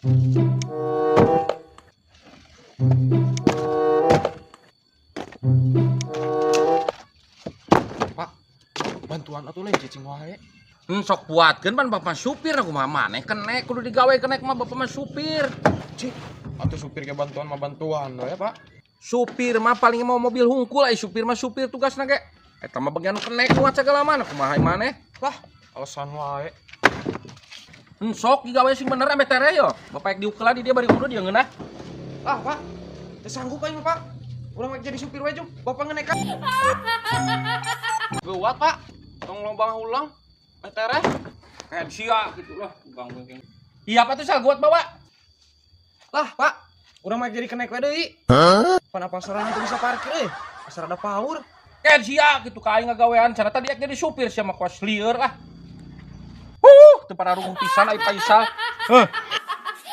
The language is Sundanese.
Pak, bantuan atuh lain cicing wae. Sok buatkeun pan bapak supir, aku mah maneh kenek kudu digawe, kenek mah bapak mah supir. Cik, atuh supir ke bantuan mah bantuan we, Pak. Supir mah paling mau mobil hungkul, ai supir mah supir tugasna ge. Eta mah bagian kenek nu segala mana kumaha maneh. Lah, alasan wae. Sok digawe sing bener ame tere yo. Bapak ek diukeula di dia bari kudu dia ngeunah. Ah, Pak. Teu sanggup aing mah, Pak. Urang mah jadi supir we, Jung. Bapak ngenekan. Geuwat, Pak. Tong loba ulang. Eh tereh. Kayak sia gitu lah, ganggu. Iya apa tuh sal buat bawa? Lah, Pak. Urang mah jadi kenek we deui. Pan apa sorangan teu bisa parkir euy. Asal ada power. Kayak sia gitu ka aing ngagawean cara tadi ek jadi supir sia mah kos lieur lah. Teu pararuguh pisan ai Paisal. Heh.